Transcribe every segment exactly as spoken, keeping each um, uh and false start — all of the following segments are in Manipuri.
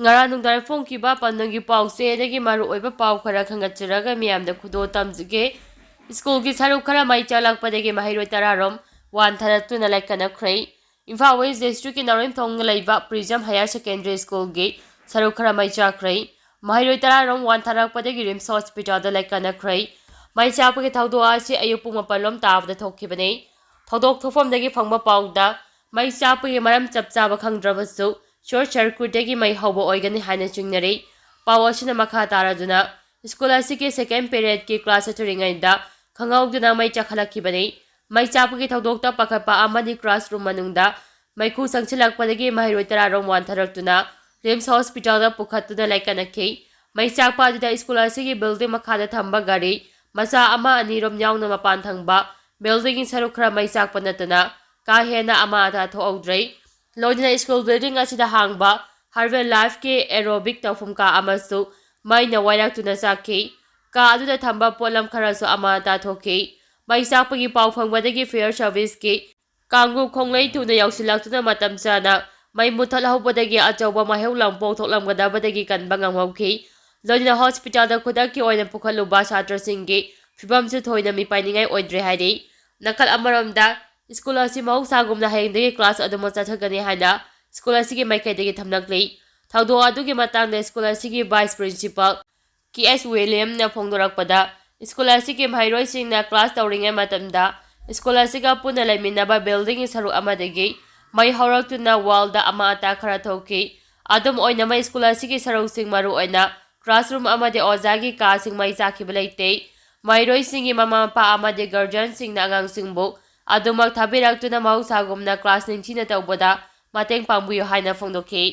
ꯉꯔꯥꯡ ꯅꯨꯡꯗꯥꯡ ꯐꯣꯡꯈꯤꯕ ꯄꯥꯎꯗꯝꯒꯤ ꯄꯥꯎꯆꯦꯗꯒꯤ ꯃꯔꯨꯑꯣꯏꯕ ꯄꯥꯎ ꯈꯔ ꯈꯟꯒꯠꯆꯔꯒ ꯃꯤꯌꯥꯝꯗ ꯈꯨꯗꯣꯜ ꯇꯝꯖꯒꯦ꯫ ꯁ꯭ꯀꯨꯜꯒꯤ ꯁꯔꯨꯛ ꯈꯔ ꯃꯩ ꯆꯥꯛꯂꯛꯄꯗꯒꯤ ꯃꯍꯩꯔꯣꯏ ꯇꯔꯥꯔꯣꯝ ꯋꯥꯟꯊꯔꯛꯇꯨꯅ ꯂꯥꯏꯀꯠꯅꯈ꯭ꯔꯦ꯫ ꯏꯝꯐꯥꯜ ꯋꯦꯁ ꯗꯤꯁꯇ꯭ꯔꯤꯛꯀꯤ ꯅꯥꯎꯔꯦꯝꯊꯣꯡꯗ ꯂꯩꯕ ꯄ꯭ꯔꯤꯖꯝ ꯍꯥꯌꯔ ꯁꯦꯀꯦꯟꯗꯔꯤ ꯁ꯭ꯀꯨꯜꯒꯤ ꯁꯔꯨꯛ ꯈꯔ ꯃꯩ ꯆꯥꯛꯈ꯭ꯔꯦ꯫ ꯃꯍꯩꯔꯣꯏ ꯇꯔꯥꯔꯣꯝ ꯋꯥꯟꯊꯔꯛꯄꯗꯒꯤ ꯔꯤꯝꯁ ꯍꯣꯁꯄꯤꯇꯥꯜꯗ ꯂꯥꯏꯀꯠꯅꯈ꯭ꯔꯦ꯫ ꯃꯩ ꯆꯥꯛꯄꯒꯤ ꯊꯧꯗꯣꯛ ꯑꯁꯤ ꯑꯌꯨꯛ ꯄꯨꯡ ꯃꯥꯄꯜ ꯂꯣꯝ ꯇꯥꯕꯗ ꯊꯣꯛꯈꯤꯕꯅꯤ꯫ ꯊꯧꯗꯣꯛ ꯊꯣꯛꯐꯝꯗꯒꯤ ꯐꯪꯕ ꯄꯥꯎꯗ, ꯃꯩ ꯆꯥꯛꯄꯒꯤ ꯃꯔꯝ ꯆꯞ ꯆꯥꯕ ꯈꯪꯗ꯭ꯔꯕꯁꯨ, ꯁꯣꯔꯠ ꯁꯔꯀ꯭ꯌꯨꯠꯇꯒꯤ ꯃꯩ ꯍꯧꯕ ꯑꯣꯏꯒꯅꯤ ꯍꯥꯏꯅ ꯆꯤꯡꯅꯔꯤ꯫ ꯄꯥꯎ ꯑꯁꯤꯅ ꯃꯈꯥ ꯇꯥꯔꯗꯨꯅ, ꯁ꯭ꯀꯨꯜ ꯑꯁꯤꯒꯤ ꯁꯦꯀꯦꯟ ꯄꯦꯔꯦꯗꯀꯤ ꯀ꯭ꯂꯥꯁ ꯆꯠꯊꯔꯤꯉꯩꯗ ꯈꯪꯍꯧꯗꯅ ꯃꯩ ꯆꯥꯛꯈꯠꯂꯛꯈꯤꯕꯅꯤ꯫ ꯃꯩ ꯆꯥꯛꯄꯒꯤ ꯊꯧꯗꯣꯛꯇ ꯄꯥꯈꯠꯄ ꯑꯃꯗꯤ ꯀ꯭ꯂꯥꯁꯔꯨꯝ ꯃꯅꯨꯡꯗ ꯃꯩꯈꯨ ꯆꯪꯁꯤꯜꯂꯛꯄꯗꯒꯤ ꯃꯍꯩꯔꯣꯏ ꯇꯔꯥꯔꯣꯝ ꯋꯥꯟꯊꯔꯛꯇꯨꯅ ꯔꯤꯝꯁ ꯍꯣꯁꯄꯤꯇꯥꯜꯗ ꯄꯨꯈꯠꯇꯨꯅ ꯂꯥꯏꯀꯠꯅꯈꯤ꯫ ꯃꯩ ꯆꯥꯛꯄ ꯑꯗꯨꯗ ꯁ꯭ꯀꯨꯜ ꯑꯁꯤꯒꯤ ꯕꯤꯜꯗꯤꯡ ꯃꯈꯥꯗ ꯊꯝꯕ ꯒꯥꯔꯤ ꯃꯆꯥ ꯑꯃ ꯑꯅꯤꯔꯣꯝ ꯌꯥꯎꯅ ꯃꯄꯥꯟ ꯊꯪꯕ ꯕꯤꯜꯗꯤꯡꯒꯤ ꯁꯔꯨꯛ ꯈꯔ ꯃꯩ ꯆꯥꯛꯄ ꯅꯠꯇꯅ ꯀꯥ ꯍꯦꯟꯅ ꯑꯃ ꯑꯇꯥ ꯊꯣꯛꯍꯧꯗ꯭ꯔꯦ꯫ ꯂꯣꯏꯅꯅ ꯁ꯭ꯀꯨꯜ ꯕꯤꯜꯗꯤꯡ ꯑꯁꯤꯗ ꯍꯥꯡꯕ ꯍꯔꯕꯦꯜ ꯂꯥꯏꯐꯀꯤ ꯑꯦꯔꯣꯕꯤꯛ ꯇꯧꯐꯝ ꯀꯥ ꯑꯃꯁꯨ ꯃꯩꯅ ꯋꯥꯏꯔꯛꯇꯨꯅ ꯆꯥꯛꯈꯤ꯫ ꯀꯥ ꯑꯗꯨꯗ ꯊꯝꯕ ꯄꯣꯠꯂꯝ ꯈꯔꯁꯨ ꯑꯃ ꯑꯇꯥ ꯊꯣꯛꯈꯤ꯫ ꯃꯩ ꯆꯥꯛꯄꯒꯤ ꯄꯥꯎ ꯐꯪꯕꯗꯒꯤ ꯐꯥꯌꯔ ꯁꯔꯚꯤꯁꯀꯤ ꯀꯥꯡꯕꯨ ꯈꯣꯡꯂꯩ ꯊꯨꯅ ꯌꯧꯁꯤꯜꯂꯛꯇꯨꯅ ꯃꯇꯝ ꯆꯥꯅ ꯃꯩ ꯃꯨꯊꯠꯍꯧꯕꯗꯒꯤ ꯑꯆꯧꯕ ꯃꯩꯍꯧ ꯂꯥꯡꯄꯣꯛ ꯊꯣꯛꯂꯝꯒꯗꯕꯗꯒꯤ ꯀꯟꯕ ꯉꯝꯍꯧꯈꯤ꯫ ꯂꯣꯏꯅꯅ ꯍꯣꯁꯄꯤꯇꯥꯜꯗ ꯈꯨꯗꯛꯀꯤ ꯑꯣꯏꯅ ꯄꯨꯈꯠꯂꯨꯕ ꯁꯥꯇ꯭ꯔꯁꯤꯡꯒꯤ ꯐꯤꯕꯝꯁꯨ ꯊꯣꯏꯅ ꯃꯤꯄꯥꯏꯅꯤꯡꯉꯥꯏ ꯑꯣꯏꯗ꯭ꯔꯦ ꯍꯥꯏꯔꯤ꯫ ꯅꯥꯀꯜ ꯑꯃꯔꯣꯝꯗ, ꯁ꯭ꯀꯨꯜ ꯑꯁꯤ ꯃꯍꯧꯁꯥꯒꯨꯝꯅ ꯍꯌꯦꯡꯗꯒꯤ ꯀ꯭ꯂꯥꯁ ꯑꯗꯨꯃꯛ ꯆꯠꯊꯒꯅꯤ ꯍꯥꯏꯅ ꯁ꯭ꯀꯨꯜ ꯑꯁꯤꯒꯤ ꯃꯥꯏꯀꯩꯗꯒꯤ ꯊꯝꯂꯛꯂꯤ꯫ ꯊꯧꯗꯣꯛ ꯑꯗꯨꯒꯤ ꯃꯇꯥꯡꯗ ꯁ꯭ꯀꯨꯜ ꯑꯁꯤꯒꯤ ꯚꯥꯏꯁ ꯄ꯭ꯔꯤꯟꯁꯤꯄꯥꯜ ꯀꯦ ꯑꯦꯁ ꯋꯤꯂꯤꯌꯝꯅ ꯐꯣꯡꯗꯣꯔꯛꯄꯗ, ꯁ꯭ꯀꯨꯜ ꯑꯁꯤꯒꯤ ꯃꯍꯩꯔꯣꯏꯁꯤꯡꯅ ꯀ꯭ꯂꯥꯁ ꯇꯧꯔꯤꯉꯩ ꯃꯇꯝꯗ ꯁ꯭ꯀꯨꯜ ꯑꯁꯤꯒ ꯄꯨꯟꯅ ꯂꯩꯃꯤꯟꯅꯕ ꯕꯤꯜꯗꯤꯡꯒꯤ ꯁꯔꯨꯛ ꯑꯃꯗꯒꯤ ꯃꯩ ꯍꯧꯔꯛꯇꯨꯅ ꯋꯥꯜꯗ ꯑꯃ ꯑꯇꯥ ꯈꯔ ꯊꯣꯛꯈꯤ꯫ ꯑꯗꯨꯝ ꯑꯣꯏꯅꯃꯛ, ꯁ꯭ꯀꯨꯜ ꯑꯁꯤꯒꯤ ꯁꯔꯨꯛꯁꯤꯡ, ꯃꯔꯨꯑꯣꯏꯅ ꯀ꯭ꯂꯥꯁꯔꯨꯝ ꯑꯃꯗꯤ ꯑꯣꯖꯥꯒꯤ ꯀꯥꯁꯤꯡ ꯃꯩ ꯆꯥꯛꯈꯤꯕ ꯂꯩꯇꯦ꯫ ꯃꯍꯩꯔꯣꯏꯁꯤꯡꯒꯤ ꯃꯃꯥ ꯃꯄꯥ ꯑꯃꯗꯤ ꯒꯥꯔꯖꯤꯌꯟꯁꯤꯡꯅ ꯑꯉꯥꯡꯁꯤꯡꯕꯨ ꯑꯗꯨꯃꯛ ꯊꯥꯕꯤꯔꯛꯇꯨꯅ ꯃꯍꯧꯁꯥꯒꯨꯝꯅ ꯀ꯭ꯂꯥꯁ ꯅꯤꯡꯊꯤꯅ ꯇꯧꯕꯗ ꯃꯇꯦꯡ ꯄꯥꯡꯕꯤꯌꯨ ꯍꯥꯏꯅ ꯐꯣꯡꯗꯣꯛꯈꯤ꯫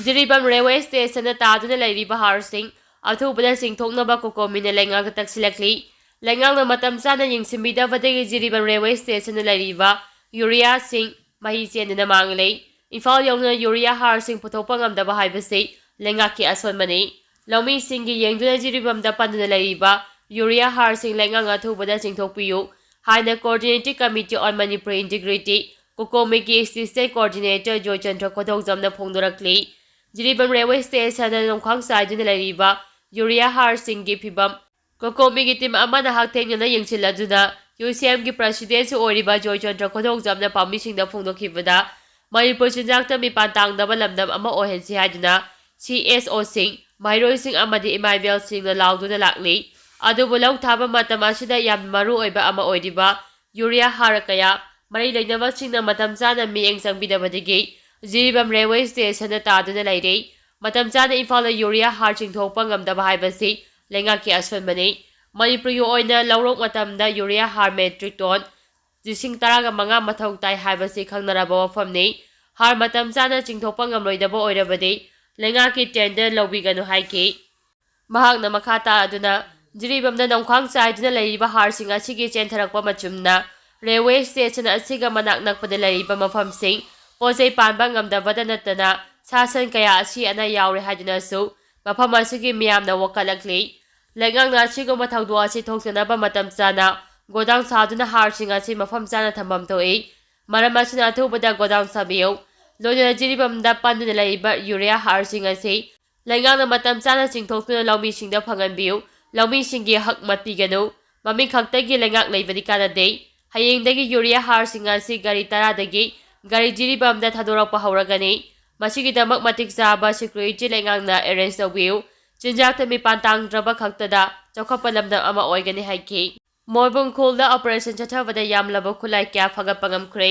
ꯖꯤꯔꯤꯕꯥꯝ ꯔꯦꯜꯋꯦ ꯁ꯭ꯇꯦꯁꯟꯗ ꯇꯥꯗꯨꯅ ꯂꯩꯔꯤꯕ ꯍꯥꯔꯁꯤꯡ ꯑꯊꯨꯕꯗ ꯆꯤꯡꯊꯣꯛꯅꯕ ꯀꯣꯀꯣꯃꯤꯅ ꯂꯩꯉꯥꯛꯇ ꯇꯛꯁꯤꯜꯂꯛꯂꯤ꯫ ꯂꯩꯉꯥꯛꯅ ꯃꯇꯝ ꯆꯥꯅ ꯌꯦꯡꯁꯤꯟꯕꯤꯗꯕꯗꯒꯤ ꯖꯤꯔꯤꯕꯥꯝ ꯔꯦꯜꯋꯦ ꯁ꯭ꯇꯦꯁꯟꯗ ꯂꯩꯔꯤꯕ ꯌꯨꯔꯤꯌꯥꯁꯤꯡ ꯃꯍꯤ ꯆꯦꯟꯗꯨꯅ ꯃꯥꯡꯂꯦ꯫ ꯏꯝꯐꯥꯜ ꯌꯧꯅ ꯌꯨꯔꯤꯌꯥ ꯍꯥꯔꯁꯤꯡ ꯄꯨꯊꯣꯛꯄ ꯉꯝꯗꯕ ꯍꯥꯏꯕꯁꯤ ꯂꯩꯉꯥꯛꯀꯤ ꯑꯁꯣꯟꯕꯅꯤ꯫ ꯂꯧꯃꯤꯁꯤꯡꯒꯤ ꯌꯦꯡꯗꯨꯅ ꯖꯤꯔꯤꯕꯥꯝꯗ ꯄꯟꯗꯨꯅ ꯂꯩꯔꯤꯕ ꯌꯨꯔꯤꯌꯥ ꯍꯥꯔꯁꯤꯡ ꯂꯩꯉꯥꯛꯅ ꯑꯊꯨꯕꯗ ꯆꯤꯡꯊꯣꯛꯄꯤꯌꯨ ꯍꯥꯏꯅ Coordinating Committee on Manipur Integrity, ꯀꯣꯀꯣꯃꯤꯒꯤ Assistant Coordinator ꯖꯣꯏꯆꯟꯗ꯭ꯔ ꯈꯣꯏꯗꯧꯖꯝꯅ ꯐꯣꯡꯗꯣꯔꯛꯂꯤ꯫ ꯖꯤꯔꯤꯕꯥꯝ ꯔꯦꯜꯋꯦ ꯁ꯭ꯇꯦꯁꯟꯗ ꯅꯣꯡꯈꯥꯡ ꯆꯥꯏꯗꯨꯅ ꯂꯩꯔꯤꯕ ꯌꯨꯔꯤꯌꯥ ꯍꯥꯔꯁꯤꯡꯒꯤ ꯐꯤꯕꯝ ꯀꯣꯀꯣꯃꯤꯒꯤ ꯇꯤꯝ ꯑꯃꯅ ꯍꯛꯊꯦꯡꯅꯅ ꯌꯦꯡꯁꯤꯜꯂꯗꯨꯅ ꯌꯨ ꯁꯤ ꯑꯦꯝꯒꯤ ꯄ꯭ꯔꯁꯤꯗꯦꯟꯁꯨ ꯑꯣꯏꯔꯤꯕ ꯖꯣꯏꯆꯟꯗ꯭ꯔ ꯈꯨꯗꯣꯡꯆꯥꯝꯅ ꯄꯥꯝꯕꯤꯁꯤꯡꯗ ꯐꯣꯡꯗꯣꯛꯈꯤꯕꯗ ꯃꯅꯤꯄꯨꯔ ꯆꯤꯟꯖꯥꯛꯇ ꯃꯤꯄꯥꯟ ꯇꯥꯡꯗꯕ ꯂꯝꯗꯝ ꯑꯃ ꯑꯣꯏꯍꯟꯁꯤ ꯍꯥꯏꯗꯨꯅ ꯁꯤ ꯑꯦꯁ ꯑꯣꯁꯤꯡ, ꯃꯍꯩꯔꯣꯏꯁꯤꯡ ꯑꯃꯗꯤ ꯏꯃꯥ ꯏꯕꯦꯜꯁꯤꯡꯅ ꯂꯥꯎꯗꯨꯅ ꯂꯥꯛꯂꯤ꯫ ꯑꯗꯨꯕꯨ ꯂꯧ ꯊꯥꯕ ꯃꯇꯝ ꯑꯁꯤꯗ ꯌꯥꯝꯅ ꯃꯔꯨ ꯑꯣꯏꯕ ꯑꯃ ꯑꯣꯏꯔꯤꯕ ꯌꯨꯔꯤꯌꯥ ꯍꯥꯔ ꯀꯌꯥ ꯃꯔꯤ ꯂꯩꯅꯕꯁꯤꯡꯅ ꯃꯇꯝ ꯆꯥꯅ ꯃꯤꯠꯌꯦꯡ ꯆꯪꯕꯤꯗꯕꯗꯒꯤ ꯖꯤꯔꯤꯕꯥꯝ ꯔꯦꯜꯋꯦ ꯁ꯭ꯇꯦꯁꯟꯗ ꯇꯥꯗꯨꯅ ꯂꯩꯔꯦ꯫ ꯃꯇꯝ ꯆꯥꯅ ꯏꯝꯐꯥꯜꯗ ꯌꯨꯔꯤꯌꯥ ꯍꯥꯔ ꯆꯤꯡꯊꯣꯛꯄ ꯉꯝꯗꯕ ꯍꯥꯏꯕꯁꯤ ꯂꯩꯉꯥꯛꯀꯤ ꯑꯁꯣꯟꯕꯅꯤ꯫ ꯃꯅꯤꯄꯨꯔꯒꯤ ꯑꯣꯏꯅ ꯂꯧꯔꯣꯛ ꯃꯇꯝꯗ ꯌꯨꯔꯤꯌꯥ ꯍꯥꯔ ꯃꯦꯇ꯭ꯔꯤꯛ ꯇꯣꯟ ꯂꯤꯁꯤꯡ ꯇꯔꯥꯒ ꯃꯉꯥ ꯃꯊꯧ ꯇꯥꯏ ꯍꯥꯏꯕꯁꯤ ꯈꯪꯅꯔꯕ ꯋꯥꯐꯝꯅꯤ꯫ ꯍꯥꯔ ꯃꯇꯝ ꯆꯥꯅ ꯆꯤꯡꯊꯣꯛꯄ ꯉꯝꯂꯣꯏꯗꯕ ꯑꯣꯏꯔꯕꯗꯤ ꯂꯩꯉꯥꯛꯀꯤ ꯇꯦꯟꯗꯔ ꯂꯧꯕꯤꯒꯅꯨ ꯍꯥꯏꯈꯤ꯫ ꯃꯍꯥꯛꯅ ꯃꯈꯥ ꯇꯥꯗꯨꯅ ꯖꯤꯔꯤꯕꯥꯝꯗ ꯅꯣꯡꯈꯥꯡ ꯆꯥꯏꯗꯨꯅ ꯂꯩꯔꯤꯕ ꯍꯥꯔꯁꯤꯡ ꯑꯁꯤꯒꯤ ꯆꯦꯟꯊꯔꯛꯄ ꯃꯆꯨꯝꯅ ꯔꯦꯜꯋꯦ ꯁ꯭ꯇꯦꯁꯟ ꯑꯁꯤꯒ ꯃꯅꯥꯛ ꯅꯛꯄꯗ ꯂꯩꯔꯤꯕ ꯃꯐꯝꯁꯤꯡ ꯄꯣꯠ ꯆꯩ ꯄꯥꯟꯕ ꯉꯝꯗꯕꯗ ꯅꯠꯇꯅ ꯁꯥ ꯁꯟ ꯀꯌꯥ ꯑꯁꯤ ꯑꯅꯥ ꯌꯥꯎꯔꯦ ꯍꯥꯏꯗꯨꯅꯁꯨ ꯃꯐꯝ ꯑꯁꯤꯒꯤ ꯃꯤꯌꯥꯝꯅ ꯋꯥꯀꯠꯂꯛꯂꯤ꯫ ꯂꯩꯉꯥꯛꯅ ꯑꯁꯤꯒꯨꯝꯕ ꯊꯧꯗꯣꯛ ꯑꯁꯤ ꯊꯣꯛꯇꯅꯕ ꯃꯇꯝ ꯆꯥꯅ ꯒꯣꯗꯥꯎꯟ ꯁꯥꯗꯨꯅ ꯍꯥꯔꯁꯤꯡ ꯑꯁꯤ ꯃꯐꯝ ꯆꯥꯅ ꯊꯝꯐꯝ ꯊꯣꯛꯏ꯫ ꯃꯔꯝ ꯑꯁꯤꯅ ꯑꯊꯨꯕꯗ ꯒꯣꯗꯥꯎꯟ ꯁꯥꯕꯤꯌꯨ꯫ ꯂꯣꯏꯅꯅ ꯖꯤꯔꯤꯕꯥꯝꯗ ꯄꯟꯗꯨꯅ ꯂꯩꯔꯤꯕ ꯌꯨꯔꯤꯌꯥ ꯍꯥꯔꯁꯤꯡ ꯑꯁꯤ ꯂꯩꯉꯥꯛꯅ ꯃꯇꯝ ꯆꯥꯅ ꯆꯤꯡꯊꯣꯛꯇꯨꯅ ꯂꯧꯃꯤꯁꯤꯡꯗ ꯐꯪꯍꯟꯕꯤꯌꯨ꯫ ꯂꯧꯃꯤꯁꯤꯡꯒꯤ ꯍꯛ ꯃꯠꯄꯤꯒꯅꯨ꯫ ꯃꯃꯤꯡ ꯈꯛꯇꯒꯤ ꯂꯩꯉꯥꯛ ꯂꯩꯕꯗꯤ ꯀꯥꯟꯅꯗꯦ꯫ ꯍꯌꯦꯡꯗꯒꯤ ꯌꯨꯔꯤꯌꯥ ꯍꯥꯔꯁꯤꯡ ꯑꯁꯤ ꯒꯥꯔꯤ ꯇꯔꯥꯗꯒꯤ ꯒꯥꯔꯤ ꯖꯤꯔꯤꯕꯥꯝꯗ ꯊꯥꯗꯣꯔꯛꯄ ꯍꯧꯔꯒꯅꯤ꯫ ꯃꯁꯤꯒꯤꯗꯃꯛ ꯃꯇꯤꯛ ꯆꯥꯕ ꯁꯦꯀ꯭ꯌꯨꯔꯤꯇꯤ ꯂꯩꯉꯥꯛꯅ ꯑꯦꯔꯦꯟꯖ ꯇꯧꯕꯤꯌꯨ꯫ ꯆꯤꯟꯖꯥꯛꯇ ꯃꯤꯄꯥꯟ ꯇꯥꯡꯗ꯭ꯔꯕ ꯈꯛꯇꯗ ꯆꯥꯎꯈꯠꯄ ꯂꯝꯗꯝ ꯑꯃ ꯑꯣꯏꯒꯅꯤ ꯍꯥꯏꯈꯤ꯫ ꯃꯣꯏꯕꯨꯡ ꯈꯨꯜꯗ ꯑꯣꯄꯔꯦꯁꯟ ꯆꯠꯊꯕꯗ ꯌꯥꯝꯂꯕ ꯈꯨꯠꯂꯥꯏ ꯀꯌꯥ ꯐꯒꯠꯄ ꯉꯝꯈ꯭ꯔꯦ꯫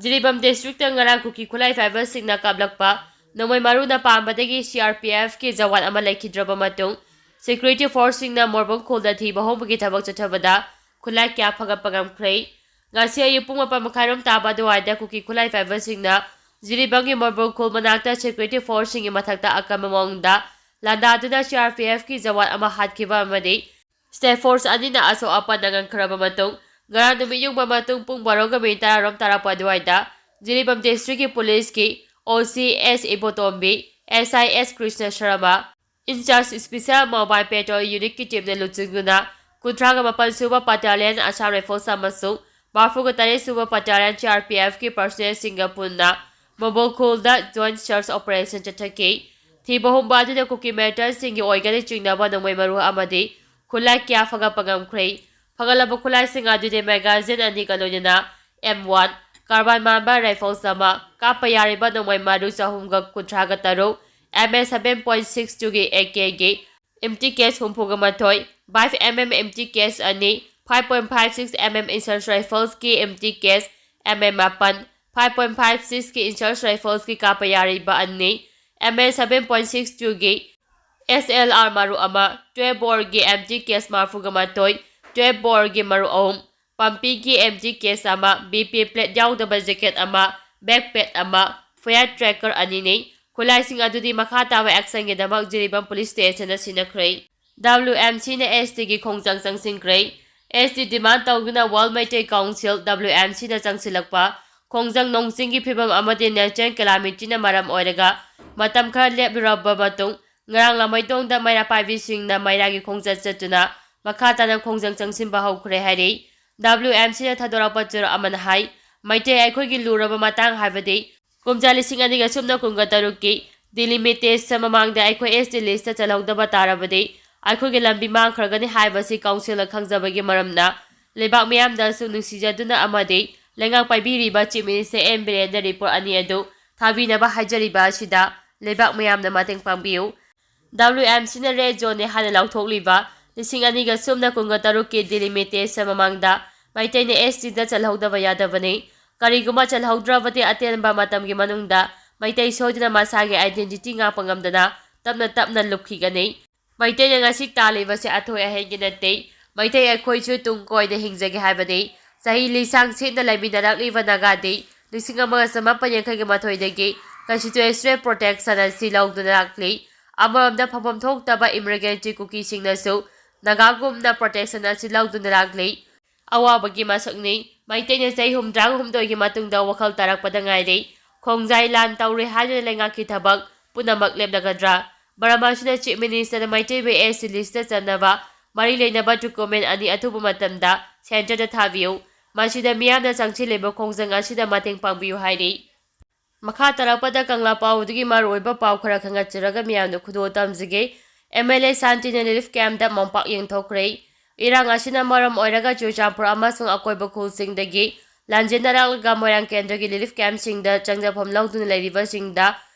ꯖꯤꯔꯤꯕꯥꯝ ꯗꯤꯁꯇ꯭ꯔꯤꯛꯇ ꯉꯔꯥꯡ ꯀꯨꯀꯤ ꯈꯨꯠꯂꯥꯏ ꯄꯥꯏꯕꯁꯤꯡꯅ ꯀꯥꯞꯂꯛꯄ ꯅꯣꯡꯃꯩ ꯃꯔꯨꯅ ꯄꯥꯟꯕꯗꯒꯤ ꯁꯤ ꯑꯥꯔ ꯄꯤ ꯑꯦꯐꯀꯤ ꯖꯋꯥꯟ ꯑꯃ ꯂꯩꯈꯤꯗ꯭ꯔꯕ ꯃꯇꯨꯡ, ꯁꯦꯀ꯭ꯌꯨꯔꯤꯇꯤ ꯐꯣꯔꯁꯁꯤꯡꯅ ꯃꯣꯏꯕꯨꯡ ꯈꯨꯜꯗ ꯊꯤꯕ ꯍꯧꯕꯒꯤ ꯊꯕꯛ ꯆꯠꯊꯕꯗ ꯈꯨꯠꯂꯥꯏ ꯀꯌꯥ ꯐꯒꯠꯄ ꯉꯝꯈ꯭ꯔꯦ꯫ ꯉꯁꯤ ꯑꯌꯨꯛ ꯄꯨꯡ ꯃꯥꯄꯟ ꯃꯈꯥꯏꯔꯣꯝ ꯇꯥꯕ ꯑꯗꯨꯋꯥꯏꯗ ꯀꯨꯀꯤ ꯈꯨꯠꯂꯥꯏ ꯄꯥꯏꯕꯁꯤꯡꯅ ꯖꯤꯔꯤꯕꯥꯝꯒꯤ ꯃꯣꯏꯕꯨꯡ ꯈꯨꯜ ꯃꯅꯥꯛꯇ ꯁꯦꯀ꯭ꯌꯨꯔꯤꯇꯤ ꯐꯣꯔꯁꯁꯤꯡꯒꯤ ꯃꯊꯛꯇ ꯑꯀꯟꯕ ꯃꯑꯣꯡꯗ ꯂꯥꯟꯗꯥꯗꯨꯅ ꯁꯤ ꯑꯥꯔ ꯄꯤ ꯑꯦꯐꯀꯤ ꯖꯋꯥꯟ ꯑꯃ ꯍꯥꯠꯈꯤꯕ ꯑꯃꯗꯤ ꯁ꯭ꯇꯦꯠ ꯐꯣꯔꯁ ꯑꯅꯤꯅ ꯑꯁꯣꯛ ꯑꯄꯟ ꯅꯪꯍꯟꯈ꯭ꯔꯕ ꯃꯇꯨꯡ, ꯉꯔꯥꯡ ꯅꯨꯃꯤꯠ ꯌꯨꯡꯕ ꯃꯇꯨꯡ ꯄꯨꯡ ꯕꯥꯔꯣꯒ ꯃꯤꯅꯤꯠ ꯇꯔꯥꯔꯣꯝ ꯇꯥꯔꯛꯄ ꯑꯗꯨꯋꯥꯏꯗ ꯖꯤꯔꯤꯕꯥꯝ ꯗꯤꯁꯇ꯭ꯔꯤꯛꯀꯤ ꯄꯨꯂꯤꯁꯀꯤ O C S Ibotombi, S I S Krishna Sharma, in charge special mobile petrol ꯌꯨꯅꯤꯠꯀꯤ ꯇꯤꯝꯅ ꯂꯨꯆꯤꯡꯗꯨꯅ ꯀꯨꯟꯊ꯭ꯔꯥꯒ ꯃꯥꯄꯟ ꯁꯨꯕ ꯕꯠꯇꯥꯂꯤꯌꯟ ꯑꯁꯥꯝ ꯔꯥꯏꯐꯜꯁ ꯑꯃꯁꯨꯡ ꯃꯔꯐꯨꯒ ꯇꯔꯦꯠ ꯁꯨꯕ ꯕꯠꯇꯥꯂꯤꯌꯟ ꯁꯤ ꯑꯥꯔ ꯄꯤ ꯑꯦꯐꯀꯤ ꯄꯔꯁꯣꯅꯦꯜꯁꯤꯡꯒ ꯄꯨꯟꯅ ꯃꯣꯕꯣꯜ ꯈꯨꯜꯗ joint search operation ꯆꯠꯊꯈꯤ꯫ ꯊꯤꯕ ꯍꯨꯝꯕ ꯑꯗꯨꯗ ꯀꯨꯀꯤ militant ꯁꯤꯡꯒꯤ ꯑꯣꯏꯒꯅꯤ ꯆꯤꯡꯅꯕ ꯅꯣꯡꯃꯩ ꯃꯔꯨ ꯑꯃꯗꯤ ꯈꯨꯠꯂꯥꯏ ꯀꯌꯥ ꯐꯒꯠꯄ ꯉꯝꯈ꯭ꯔꯦ꯫ ꯐꯒꯠꯂꯕ ꯈꯨꯠꯂꯥꯏꯁꯤꯡ ꯑꯗꯨꯗꯤ magazine ꯑꯅꯤꯒ ꯂꯣꯏꯅꯅ M one carbine ꯃꯥꯟꯕ rifles ꯑꯃ, ꯀꯥꯞꯄ ꯌꯥꯔꯤꯕ ꯅꯣꯡꯃꯩ ꯃꯔꯨ ꯆꯍꯨꯝꯒ ꯀꯨꯟꯊ꯭ꯔꯥꯒ ꯇꯔꯨꯛ, M A seven point six two ꯒꯤ A K ꯒꯤ empty case ꯍꯨꯝꯐꯨꯒ ꯃꯥꯊꯣꯏ, five M M empty case ꯑꯅꯤ, five point five six M M insertion rifles ꯀꯤ empty case M M ꯃꯥꯄꯟ, five point five six ꯀꯤ insertion rifles ꯀꯤ ꯀꯥꯞꯄ ꯌꯥꯔꯤꯕ ꯑꯅꯤ, M A seven point six two ꯒꯤ S L R ꯃꯔꯨ ꯑꯃ, twelve bore ꯒꯤ empty case ꯃꯔꯤꯐꯨꯒ ꯃꯥꯊꯣꯏ, twelve bore ꯒꯤ ꯃꯔꯨ ꯑꯍꯨꯝ, ꯄꯝꯄꯤꯒꯤ empty case ꯑꯃ, B P plate ꯌꯥꯎꯗꯕ jacket ꯑꯃ, backpack ꯑꯃ, fire tracker ꯑꯅꯤꯅꯤ꯫ ꯈꯨꯠꯂꯥꯏꯁꯤꯡ ꯑꯗꯨꯗꯤ ꯃꯈꯥ ꯇꯥꯕ action ꯒꯤꯗꯃꯛ ꯖꯤꯔꯤꯕꯥꯝ police station ꯗ ꯁꯤꯟꯅꯈ꯭ꯔꯦ꯫ W M C ꯅ S T ꯒꯤ ꯈꯣꯡꯖꯪ ꯆꯪꯁꯤꯟꯈ꯭ꯔꯦ꯫ S T demand ꯇꯧꯗꯨꯅ World Meitei Council, W M C ꯅ ꯆꯪꯁꯤꯜꯂꯛꯄ ꯈꯣꯡꯖꯪ ꯅꯣꯡꯆꯤꯡꯒꯤ ꯐꯤꯕꯝ ꯑꯃꯗꯤ natural calamity ꯅ ꯃꯔꯝ ꯑꯣꯏꯔꯒ ꯃꯇꯝ ꯈꯔ ꯂꯦꯞꯂꯨꯔꯕ ꯃꯇꯨꯡ, ꯉꯔꯥꯡ ꯂꯥꯃꯩꯗꯣꯡꯗ ꯃꯩꯔꯥ ꯄꯥꯏꯕꯤꯁꯤꯡꯅ ꯃꯩꯔꯥꯒꯤ ꯈꯣꯡꯆꯠ ꯆꯠꯇꯨꯅ ꯃꯈꯥ ꯇꯥꯅ ꯈꯣꯡꯖꯪ ꯆꯪꯁꯤꯟꯕ ꯍꯧꯈ꯭ꯔꯦ ꯍꯥꯏꯔꯤ꯫ W M C ꯅ ꯊꯥꯗꯣꯔꯛꯄ ꯆꯦꯔꯣꯜ ꯑꯃꯅ ꯍꯥꯏ, ꯃꯩꯇꯩ ꯑꯩꯈꯣꯏꯒꯤ ꯂꯨꯔꯕ ꯃꯇꯥꯡ ꯍꯥꯏꯕꯗꯤ ꯀꯨꯝꯖꯥ ꯂꯤꯁꯤꯡ ꯑꯅꯤꯒ ꯁꯨꯞꯅ ꯀꯨꯟꯒ ꯇꯔꯨꯛꯀꯤ delimitation ꯃꯃꯥꯡꯗ ꯑꯩꯈꯣꯏ S T list ꯇ ꯆꯜꯍꯧꯗꯕ ꯇꯥꯔꯕꯗꯤ ꯑꯩꯈꯣꯏꯒꯤ ꯂꯝꯕꯤ ꯃꯥꯡꯈ꯭ꯔꯒꯅꯤ ꯍꯥꯏꯕꯁꯤ council ꯅ ꯈꯪꯖꯕꯒꯤ ꯃꯔꯝꯅ ꯂꯩꯕꯥꯛ ꯃꯤꯌꯥꯝꯗꯁꯨ ꯅꯨꯡꯁꯤꯖꯗꯨꯅ ꯑꯃꯗꯤ ꯂꯩꯉꯥꯛ ꯄꯥꯏꯕꯤꯔꯤꯕ Chief Minister N ꯕꯤꯔꯦꯟꯗ report ꯑꯅꯤ ꯑꯗꯨ ꯊꯥꯕꯤꯅꯕ ꯍꯥꯏꯖꯔꯤꯕ ꯑꯁꯤꯗ ꯂꯩꯕꯥꯛ ꯃꯤꯌꯥꯝꯅ ꯃꯇꯦꯡ ꯄꯥꯡꯕꯤꯌꯨ꯫ W M C ꯅ red zone ꯅꯤ ꯍꯥꯏꯅ ꯂꯥꯎꯊꯣꯛꯂꯤꯕ ꯂꯤꯁꯤꯡ ꯑꯅꯤꯒ ꯁꯨꯞꯅ ꯀꯨꯟꯒ ꯇꯔꯨꯛꯀꯤ delimitation ꯃꯃꯥꯡꯗ ꯃꯩꯇꯩꯅ S T ꯗ ꯆꯜꯍꯧꯗꯕ ꯌꯥꯗꯕꯅꯤ꯫ ꯀꯔꯤꯒꯨꯝꯕ ꯆꯜꯍꯧꯗ꯭ꯔꯕꯗꯤ ꯑꯇꯦꯟꯕ ꯃꯇꯝꯒꯤ ꯃꯅꯨꯡꯗ ꯃꯩꯇꯩ ꯁꯣꯏꯗꯅ ꯃꯁꯥꯒꯤ identity ꯉꯥꯛꯄ ꯉꯝꯗꯅ ꯇꯞꯅ ꯇꯞꯅ ꯂꯨꯞꯈꯤꯒꯅꯤ꯫ ꯃꯩꯇꯩꯅ ꯉꯁꯤ ꯇꯥꯜꯂꯤꯕꯁꯤ ꯑꯊꯣꯏ ꯑꯍꯦꯟꯒꯤ ꯅꯠꯇꯦ꯫ ꯃꯩꯇꯩ ꯑꯩꯈꯣꯏꯁꯨ ꯇꯨꯡ ꯀꯣꯏꯅ ꯍꯤꯡꯖꯒꯦ ꯍꯥꯏꯕꯅꯤ꯫ ꯆꯍꯤ ꯂꯤꯁꯥꯡ ꯁꯤꯠꯅ ꯂꯩꯃꯤꯟꯅꯔꯛꯂꯤꯕ ꯅꯥꯒꯥꯗꯤ ꯂꯤꯁꯤꯡ ꯑꯃꯒ ꯆꯃꯥꯄꯟ ꯌꯥꯡꯈꯩꯒ ꯃꯥꯊꯣꯏꯗꯒꯤ constitutional protection ꯑꯁꯤ ꯂꯧꯗꯨꯅ ꯂꯥꯛꯂꯤ꯫ ꯑꯃꯔꯣꯝꯗ ꯐꯝꯐꯝ ꯊꯣꯛꯇꯕ immigrant ꯀꯨꯀꯤꯁꯤꯡꯅꯁꯨ ꯅꯥꯒꯥꯒꯨꯝꯅ protection ꯑꯁꯤ ꯂꯧꯗꯨꯅ ꯂꯥꯛꯂꯤ꯫ ꯑꯋꯥꯕꯒꯤ ꯃꯁꯛꯅꯤ꯫ ꯃꯩꯇꯩꯅ ꯆꯍꯤ ꯍꯨꯝꯗ꯭ꯔꯥ ꯍꯨꯝꯗꯣꯏꯒꯤ ꯃꯇꯨꯡꯗ ꯋꯥꯈꯜ ꯇꯥꯔꯛꯄꯗ ꯉꯥꯏꯔꯤ꯫ ꯈꯣꯡꯖꯥꯏ ꯂꯥꯟ ꯇꯧꯔꯦ ꯍꯥꯏꯗꯨꯅ ꯂꯩꯉꯥꯛꯀꯤ ꯊꯕꯛ ꯄꯨꯝꯅꯃꯛ ꯂꯦꯞꯂꯒꯗ꯭ꯔꯥ? ꯃꯔꯝ ꯑꯁꯤꯅ Chief Minister ꯅ ꯃꯩꯇꯩꯕꯨ S T list ꯇ ꯆꯟꯅꯕ ꯃꯔꯤ ꯂꯩꯅꯕ document ꯑꯅꯤ ꯑꯊꯨꯕ ꯃꯇꯝꯗ centre ꯗ ꯊꯥꯕꯤꯌꯨ꯫ ꯃꯁꯤꯗ ꯃꯤꯌꯥꯝꯅ ꯆꯪꯁꯤꯜꯂꯤꯕ ꯈꯣꯡꯖꯪ ꯑꯁꯤꯗ ꯃꯇꯦꯡ ꯄꯥꯡꯕꯤꯌꯨ ꯍꯥꯏꯔꯤ꯫ ꯃꯈꯥ ꯇꯥꯔꯛꯄꯗ ꯀꯪꯂꯥ ꯄꯥꯎꯗꯒꯤ ꯃꯔꯨꯑꯣꯏꯕ ꯄꯥꯎ ꯈꯔ ꯈꯟꯒꯠꯆꯔꯒ ꯃꯤꯌꯥꯝꯗ ꯈꯨꯗꯣꯜ ꯇꯝꯖꯒꯦ꯫ ꯑꯦꯝ ꯑꯦꯜ ꯑꯦ ꯁꯥꯟꯇꯤꯅ ꯔꯤꯂꯤꯐ ꯀꯦꯝꯞꯇ ꯃꯣꯝꯄꯥꯛ ꯌꯦꯟꯊꯣꯛꯈ꯭ꯔꯦ꯫ ꯏꯔꯥꯡ ꯑꯁꯤꯅ ꯃꯔꯝ ꯑꯣꯏꯔꯒ ꯆꯨꯔꯆꯥꯟꯄꯨꯔ ꯑꯃꯁꯨꯡ ꯑꯀꯣꯏꯕ ꯈꯨꯜꯁꯤꯡꯗꯒꯤ ꯂꯥꯟꯖꯦꯟꯅꯔꯛꯂꯒ ꯃꯣꯏꯔꯥꯡ ꯀꯦꯟꯗ꯭ꯔꯒꯤ ꯔꯤꯂꯤꯐ ꯀꯦꯝꯞꯁꯤꯡꯗ ꯆꯪꯖꯐꯝ ꯂꯧꯗꯨꯅ ꯂꯩꯔꯤꯕꯁꯤꯡꯗ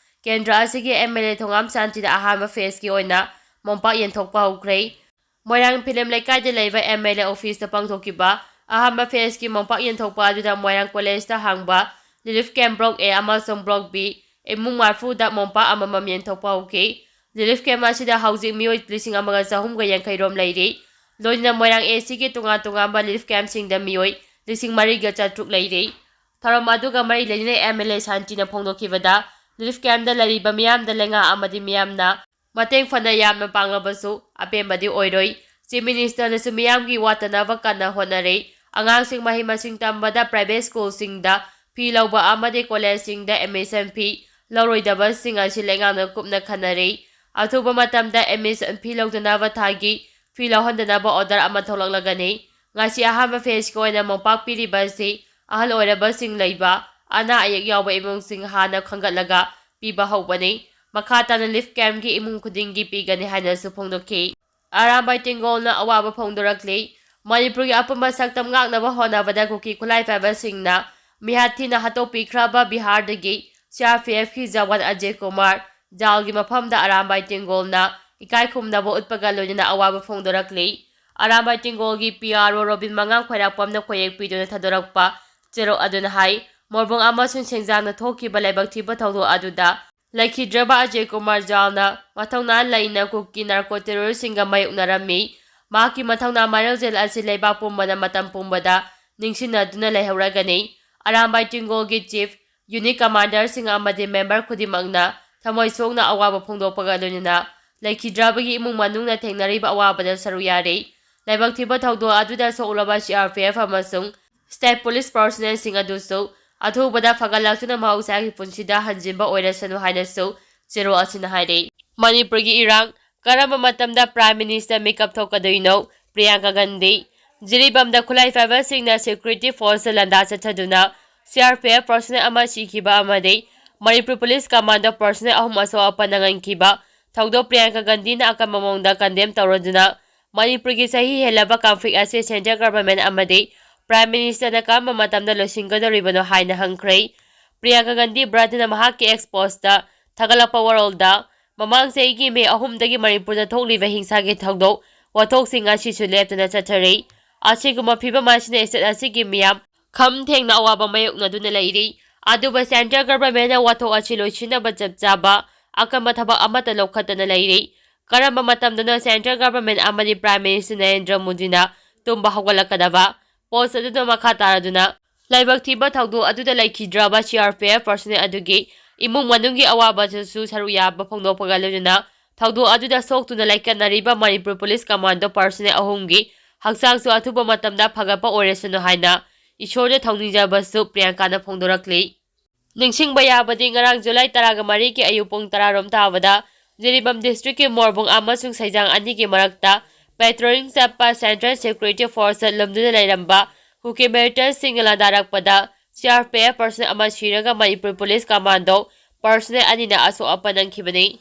ꯀꯦꯟꯗ꯭ꯔ ꯑꯁꯤꯒꯤ ꯑꯦꯝ ꯑꯦꯜ ꯑꯦ ꯊꯣꯉꯥꯝ ꯁꯥꯟꯇꯤꯅ ꯑꯍꯥꯟꯕ ꯐꯦꯖꯀꯤ ꯑꯣꯏꯅ ꯃꯣꯝꯄꯥꯛ ꯌꯦꯟꯊꯣꯛꯄ ꯍꯧꯈ꯭ꯔꯦ꯫ ꯃꯣꯏꯔꯥꯡ ꯐꯤꯂꯝ ꯂꯩꯀꯥꯏꯗ ꯂꯩꯕ ꯑꯦꯝ ꯑꯦꯜ ꯑꯦ ꯑꯣꯐꯤꯁꯇ ꯄꯥꯡꯊꯣꯛꯈꯤꯕ ꯑꯍꯥꯟꯕ ꯐꯦꯖꯀꯤ ꯃꯣꯝꯄꯥꯛ ꯌꯦꯟꯊꯣꯛꯄ ꯑꯗꯨꯗ ꯃꯣꯏꯔꯥꯡ ꯀꯣꯂꯦꯖꯇ ꯍꯥꯡꯕ ꯔꯤꯂꯤꯐ ꯀꯦꯝꯞ ꯕ꯭ꯂꯣꯛ ꯑꯦ ꯑꯃꯁꯨꯡ ꯕ꯭ꯂꯣꯛ ꯕꯤ ꯏꯃꯨꯡ ꯃꯔꯐꯨꯗ ꯃꯣꯝꯄꯥꯛ ꯑꯃꯃꯝ ꯌꯦꯟꯊꯣꯛꯄ ꯍꯧꯈꯤ꯫ ꯔꯤꯂꯤꯐ ꯀꯦꯝꯞ ꯑꯁꯤꯗ ꯍꯧꯖꯤꯛ ꯃꯤꯑꯣꯏ ꯂꯤꯁꯤꯡ ꯑꯃꯒ ꯆꯍꯨꯝꯒ ꯌꯥꯡꯈꯩ ꯔꯣꯝ ꯂꯩꯔꯤ꯫ ꯂꯣꯏꯅꯅ ꯃꯣꯏꯔꯥꯡ ꯑꯦ ꯁꯤꯒꯤ ꯇꯣꯉꯥꯟ ꯇꯣꯉꯥꯟꯕ ꯔꯤꯂꯤꯐ ꯀꯦꯝꯞꯁꯤꯡꯗ ꯃꯤꯑꯣꯏ ꯂꯤꯁꯤꯡ ꯃꯔꯤꯒ ꯆꯥꯇ꯭ꯔꯨꯛ ꯂꯩꯔꯤ꯫ ꯊꯧꯔꯝ ꯑꯗꯨꯒ ꯃꯔꯤ ꯂꯩꯅꯅ ꯑꯦꯝ ꯑꯦꯜ ꯑꯦ ꯁꯥꯟꯇꯤꯅ ꯐꯣꯡꯗꯣꯛꯈꯤꯕꯗ, ꯔꯤꯂꯤꯐ ꯀꯦꯝꯞꯇ ꯂꯩꯔꯤꯕ ꯃꯤꯌꯥꯝꯗ ꯂꯩꯉꯥꯛ ꯑꯃꯗꯤ ꯃꯤꯌꯥꯝꯅ ꯃꯇꯦꯡ ꯐꯅ ꯌꯥꯝꯅ ꯄꯥꯡꯂꯕꯁꯨ ꯑꯄꯦꯟꯕꯗꯤ ꯑꯣꯏꯔꯣꯏ꯫ ꯆꯤꯐ ꯃꯤꯅꯤꯁꯇꯔꯅꯁꯨ ꯃꯤꯌꯥꯝꯒꯤ ꯋꯥꯠꯇꯅꯕ ꯀꯟꯅ ꯍꯣꯠꯅꯔꯤ꯫ ꯑꯉꯥꯡꯁꯤꯡ ꯃꯍꯩ ꯃꯁꯤꯡ ꯇꯝꯕꯗ ꯄ꯭ꯔꯥꯏꯚꯦꯠ ꯁ꯭ꯀꯨꯜꯁꯤꯡꯗ ꯐꯤ ꯂꯧꯕ ꯑꯃꯗꯤ ꯀꯣꯂꯦꯖꯁꯤꯡꯗ ꯑꯦꯗꯃꯤꯁꯟ ꯐꯤ ꯂꯧꯔꯣꯏꯗꯕꯁꯤꯡ ꯑꯁꯤ ꯂꯩꯉꯥꯛꯅ ꯀꯨꯞꯅ ꯈꯟꯅꯔꯤ꯫ ꯑꯊꯨꯕ ꯃꯇꯝꯗ ꯑꯦꯗꯃꯤꯁꯟ ꯐꯤ ꯂꯧꯗꯅꯕ ꯊꯥꯒꯤ ꯐꯤ ꯂꯧꯍꯟꯗꯅꯕ ꯑꯣꯔꯗꯔ ꯑꯃ ꯊꯣꯛꯂꯛꯂꯒꯅꯤ꯫ ꯉꯁꯤ ꯑꯍꯥꯟꯕ ꯐꯦꯖꯀꯤ ꯑꯣꯏꯅ ꯃꯣꯝꯄꯥꯛ ꯄꯤꯔꯤꯕ ꯑꯁꯤ ꯑꯍꯜ ꯑꯣꯏꯔꯕꯁꯤꯡ ꯂꯩꯕ, ꯑꯅꯥ ꯑꯌꯦꯛ ꯌꯥꯎꯕ ꯏꯃꯨꯡꯁꯤꯡ ꯍꯥꯟꯅ ꯈꯟꯒꯠꯂꯒ ꯄꯤꯕ ꯍꯧꯕꯅꯤ꯫ ꯃꯈꯥ ꯇꯥꯅ ꯔꯤꯂꯤꯐ ꯀꯦꯝꯞꯀꯤ ꯏꯃꯨꯡ ꯈꯨꯗꯤꯡꯒꯤ ꯄꯤꯒꯅꯤ ꯍꯥꯏꯅꯁꯨ ꯐꯣꯡꯗꯣꯛꯈꯤ꯫ ꯑꯔꯥꯝꯕꯥꯏ ꯇꯦꯡꯒꯣꯜꯅ ꯑꯋꯥꯕ ꯐꯣꯡꯗꯣꯔꯛꯂꯤ꯫ ꯃꯅꯤꯄꯨꯔꯒꯤ ꯑꯄꯨꯟꯕ ꯁꯛꯇꯝ ꯉꯥꯛꯅꯕ ꯍꯣꯠꯅꯕꯗ ꯀꯨꯀꯤ ꯈꯨꯠꯂꯥꯏ ꯄꯥꯏꯕꯁꯤꯡꯅ ꯃꯤꯍꯥꯠ ꯊꯤꯅ ꯍꯥꯠꯇꯣꯛꯄꯤꯈ꯭ꯔꯕ ꯕꯤꯍꯥꯔꯗꯒꯤ ꯁꯤ ꯑꯥꯔ ꯄꯤ ꯑꯦꯐꯀꯤ ꯖꯋꯥꯟ ꯑꯖꯦ ꯀꯨꯃꯥꯔ ꯖꯥꯜꯒꯤ ꯃꯐꯝꯗ ꯑꯔꯥꯝꯕꯥꯏ ꯇꯦꯡꯒꯣꯜꯅ ꯏꯀꯥꯏ ꯈꯨꯝꯅꯕ ꯎꯠꯄꯒ ꯂꯣꯏꯅꯅ ꯑꯋꯥꯕ ꯐꯣꯡꯗꯣꯔꯛꯂꯤ꯫ ꯑꯔꯥꯝꯕꯥꯏ ꯇꯦꯡꯒꯣꯜꯒꯤ ꯄꯤ ꯑꯥꯔ ꯑꯣ ꯔꯣꯕꯤꯟ ꯃꯉꯥꯡ ꯈ꯭ꯋꯥꯏꯔꯥꯛꯄꯝꯅ ꯈꯣꯏꯌꯦꯛ ꯄꯤꯗꯨꯅ ꯊꯥꯗꯣꯔꯛꯄ ꯆꯦꯔꯣꯛ ꯑꯗꯨꯅ ꯍꯥꯏ, ꯃꯣꯔꯕꯣꯡ ꯑꯃꯁꯨꯡ ꯁꯦꯡꯖꯥꯡꯗ ꯊꯣꯛꯈꯤꯕ ꯂꯥꯏꯕꯛ ꯊꯤꯕ ꯊꯧꯗꯣꯛ ꯑꯗꯨꯗ ꯂꯩꯈꯤꯗ꯭ꯔꯕ ꯑꯖꯦ ꯀꯨꯃꯥꯔ ꯖꯥꯜꯅ ꯃꯊꯧꯅꯥ ꯂꯩꯅ ꯀꯨꯀꯤ ꯅꯥꯔꯀꯣ ꯇꯦꯔꯣꯔꯤꯁꯁꯤꯡꯒ ꯃꯥꯌꯣꯛꯅꯔꯝꯃꯤ꯫ ꯃꯍꯥꯛꯀꯤ ꯃꯊꯧꯅꯥ ꯃꯔꯦꯜꯖꯦꯜ ꯑꯁꯤ ꯂꯩꯕꯥꯛ ꯄꯨꯝꯕꯅ ꯃꯇꯝ ꯄꯨꯝꯕꯗ ꯅꯤꯡꯁꯤꯡꯅꯗꯨꯅ ꯂꯩꯍꯧꯔꯒꯅꯤ꯫ ꯑꯔꯥꯝꯕꯥꯏ ꯇꯦꯡꯒꯣꯜꯒꯤ ꯆꯤꯐ ꯌꯨꯅꯤꯠ ꯀꯃꯥꯟꯗꯔꯁꯤꯡ ꯑꯃꯗꯤ ꯃꯦꯝꯕꯔ ꯈꯨꯗꯤꯡꯃꯛꯅ ꯊꯃꯣꯏ ꯁꯣꯛꯅ ꯑꯋꯥꯕ ꯐꯣꯡꯗꯣꯛꯄꯒ ꯂꯣꯏꯅꯅ ꯂꯩꯈꯤꯗ꯭ꯔꯕꯒꯤ ꯏꯃꯨꯡ ꯃꯅꯨꯡꯅ ꯊꯦꯡꯅꯔꯤꯕ ꯑꯋꯥꯕꯗ ꯁꯔꯨꯛ ꯌꯥꯔꯤ꯫ ꯂꯥꯏꯕꯛ ꯊꯤꯕ ꯊꯧꯗꯣꯛ ꯑꯗꯨꯗ ꯁꯣꯛꯂꯕ ꯁꯤ ꯑꯥꯔ ꯄꯤ ꯑꯦꯐ ꯑꯃꯁꯨꯡ ꯁ꯭ꯇꯦꯠ ꯄꯨꯂꯤꯁ ꯄꯔꯁꯣꯅꯦꯜꯁꯤꯡ ꯑꯗꯨꯁꯨ ꯑꯊꯨꯕꯗ ꯐꯒꯠꯂꯛꯇꯨꯅ ꯃꯍꯧꯁꯥꯒꯤ ꯄꯨꯟꯁꯤꯗ ꯍꯟꯖꯤꯟꯕ ꯑꯣꯏꯔꯁꯅꯨ ꯍꯥꯏꯅꯁꯨ ꯆꯦꯔꯣꯜ ꯑꯁꯤꯅ ꯍꯥꯏꯔꯤ꯫ ꯃꯅꯤꯄꯨꯔꯒꯤ ꯏꯔꯥꯡ ꯀꯔꯝꯕ ꯃꯇꯝꯗ ꯄ꯭ꯔꯥꯏꯝ ꯃꯤꯅꯤꯁꯇꯔ ꯃꯤꯀꯞ ꯊꯣꯛꯀꯗꯣꯏꯅꯣ? ꯄ꯭ꯔꯤꯌꯥꯡꯀꯥ ꯒꯥꯟꯙꯤ꯫ ꯖꯤꯔꯤꯕꯥꯝꯗ ꯈꯨꯠꯂꯥꯏ ꯄꯥꯏꯕꯁꯤꯡꯅ ꯁꯦꯀ꯭ꯌꯨꯔꯤꯇꯤ ꯐꯣꯔꯁꯇ ꯂꯥꯟꯗꯥ ꯆꯠꯊꯗꯨꯅ ꯁꯤ ꯑꯥꯔ ꯄꯤ ꯑꯦꯐ ꯄꯔꯁꯣꯅꯦꯜ ꯑꯃ ꯁꯤꯈꯤꯕ ꯑꯃꯗꯤ ꯃꯅꯤꯄꯨꯔ ꯄꯨꯂꯤꯁ ꯀꯃꯥꯟꯗꯣ ꯄꯔꯁꯅꯦꯜ ꯑꯍꯨꯝ ꯑꯁꯣꯛ ꯑꯄꯟ ꯅꯪꯍꯟꯈꯤꯕ ꯊꯧꯗꯣꯛ ꯄ꯭ꯔꯤꯌꯥꯡꯀꯥ ꯒꯥꯟꯙꯤꯅ ꯑꯀꯟꯕ ꯃꯑꯣꯡꯗ ꯀꯟꯗꯦꯝ ꯇꯧꯔꯗꯨꯅ, ꯃꯅꯤꯄꯨꯔꯒꯤ ꯆꯍꯤ ꯍꯦꯜꯂꯕ ꯀꯟꯐ꯭ꯂꯤꯛ ꯑꯁꯤ ꯁꯦꯟꯇ꯭ꯔꯦꯜ ꯒꯚꯔꯟꯃꯦꯟꯠ ꯑꯃꯗꯤ ꯄ꯭ꯔꯥꯏꯝ ꯃꯤꯅꯤꯁꯇꯔꯅ ꯀꯔꯝꯕ ꯃꯇꯝꯗ ꯂꯣꯏꯁꯤꯟꯒꯗꯧꯔꯤꯕꯅꯣ ꯍꯥꯏꯅ ꯍꯪꯈ꯭ꯔꯦ꯫ ꯄ꯭ꯔꯤꯌꯥꯡꯀꯥ ꯒꯥꯟꯙꯤ ꯕ꯭ꯔꯥꯗꯅ ꯃꯍꯥꯛꯀꯤ ꯑꯦꯛꯁ ꯄꯣꯁꯇ ꯊꯥꯒꯠꯂꯛꯄ ꯋꯥꯔꯣꯜꯗ, ꯃꯃꯥꯡ ꯆꯍꯤꯒꯤ ꯃꯦ ꯑꯍꯨꯝꯗꯒꯤ ꯃꯅꯤꯄꯨꯔꯗ ꯊꯣꯛꯂꯤꯕ ꯍꯤꯡꯁꯥꯒꯤ ꯊꯧꯗꯣꯛ ꯋꯥꯊꯣꯛꯁꯤꯡ ꯑꯁꯤꯁꯨ ꯂꯦꯞꯇꯅ ꯆꯠꯊꯔꯤ꯫ ꯑꯁꯤꯒꯨꯝꯕ ꯐꯤꯕꯝ ꯑꯁꯤꯅ ꯁ꯭ꯇꯦꯠ ꯑꯁꯤꯒꯤ ꯃꯤꯌꯥꯝ ꯈꯝ ꯊꯦꯡꯅ ꯑꯋꯥꯕ ꯃꯥꯌꯣꯛꯅꯗꯨꯅ ꯂꯩꯔꯤ꯫ ꯑꯗꯨꯕꯨ ꯁꯦꯟꯇ꯭ꯔꯦꯜ ꯒꯚꯔꯟꯃꯦꯟꯠꯅ ꯋꯥꯊꯣꯛ ꯑꯁꯤ ꯂꯣꯏꯁꯤꯟꯅꯕ ꯆꯞ ꯆꯥꯕ ꯑꯀꯟꯕ ꯊꯕꯛ ꯑꯃꯠꯇ ꯂꯧꯈꯠꯇꯅ ꯂꯩꯔꯤ꯫ ꯀꯔꯝꯕ ꯃꯇꯝꯗꯅꯣ ꯁꯦꯟꯇ꯭ꯔꯦꯜ ꯒꯚꯔꯟꯃꯦꯟꯠ ꯑꯃꯗꯤ ꯄ꯭ꯔꯥꯏꯝ ꯃꯤꯅꯤꯁꯇꯔ ꯅꯔꯦꯟꯗ꯭ꯔ ꯃꯣꯗꯤꯅ ꯇꯨꯝꯕ ꯍꯧꯒꯠꯂꯛꯀꯗꯕ? ꯄꯣꯁ ꯑꯗꯨꯗ ꯃꯈꯥ ꯇꯥꯔꯗꯨꯅ, ꯂꯥꯏꯕꯛ ꯊꯤꯕ ꯊꯧꯗꯣꯛ ꯑꯗꯨꯗ ꯂꯩꯈꯤꯗ꯭ꯔꯕ ꯁꯤ ꯑꯥꯔ ꯄꯤ ꯑꯦꯐ ꯄꯔꯁꯅꯦꯜ ꯑꯗꯨꯒꯤ ꯏꯃꯨꯡ ꯃꯅꯨꯡꯒꯤ ꯑꯋꯥꯕꯗꯁꯨ ꯁꯔꯨꯛ ꯌꯥꯕ ꯐꯣꯡꯗꯣꯛꯄꯒ ꯂꯣꯏꯅꯅ, ꯊꯧꯗꯣꯛ ꯑꯗꯨꯗ ꯁꯣꯛꯇꯨꯅ ꯂꯥꯏꯀꯠꯅꯔꯤꯕ ꯃꯅꯤꯄꯨꯔ ꯄꯨꯂꯤꯁ ꯀꯃꯥꯟꯗꯣ ꯄꯔꯁꯅꯦꯜ ꯑꯍꯨꯝꯒꯤ ꯍꯛꯆꯥꯡꯁꯨ ꯑꯊꯨꯕ ꯃꯇꯝꯗ ꯐꯒꯠꯄ ꯑꯣꯏꯔꯁꯅꯨ ꯍꯥꯏꯅ ꯏꯁꯣꯔꯗ ꯊꯧꯅꯤꯖꯕꯁꯨ ꯄ꯭ꯔꯤꯌꯥꯡꯀꯥꯅ ꯐꯣꯡꯗꯣꯔꯛꯂꯤ꯫ ꯅꯤꯡꯁꯤꯡꯕ ꯌꯥꯕꯗꯤ, ꯉꯔꯥꯡ ꯖꯨꯂꯥꯏ ꯇꯔꯥꯒ ꯃꯔꯤꯒꯤ ꯑꯌꯨꯛ ꯄꯨꯡ ꯇꯔꯥꯔꯣꯝ ꯇꯥꯕꯗ ꯖꯤꯔꯤꯕꯥꯝ ꯗꯤꯁꯇ꯭ꯔꯤꯛꯀꯤ ꯃꯣꯔꯕꯨꯡ ꯑꯃꯁꯨꯡ ꯁꯩꯖꯥꯡ ꯑꯅꯤꯒꯤ ꯃꯔꯛꯇ ꯄꯦꯇ꯭ꯔꯣꯂꯤꯡ ꯆꯠꯄ ꯁꯦꯟꯇ꯭ꯔꯦꯜ ꯁꯦꯀ꯭ꯌꯨꯔꯤꯇꯤ ꯐꯣꯔꯁꯇ ꯂꯨꯝꯗꯨꯅ ꯂꯩꯔꯝꯕ ꯀꯨꯀꯤ ꯃꯤꯂꯤꯇꯦꯟꯠꯁꯤꯡꯅ ꯂꯥꯟꯗꯥꯔꯛꯄꯗ ꯁꯤ ꯑꯥꯔ ꯄꯤ ꯑꯦꯐ ꯄꯔꯁꯅꯦꯜ ꯑꯃ ꯁꯤꯔꯒ ꯃꯅꯤꯄꯨꯔ ꯄꯨꯂꯤꯁ ꯀꯃꯥꯟꯗꯣ ꯄꯔꯁꯅꯦꯜ ꯑꯅꯤꯅ ꯑꯁꯣꯛ ꯑꯄꯟ ꯅꯪꯈꯤꯕꯅꯤ꯫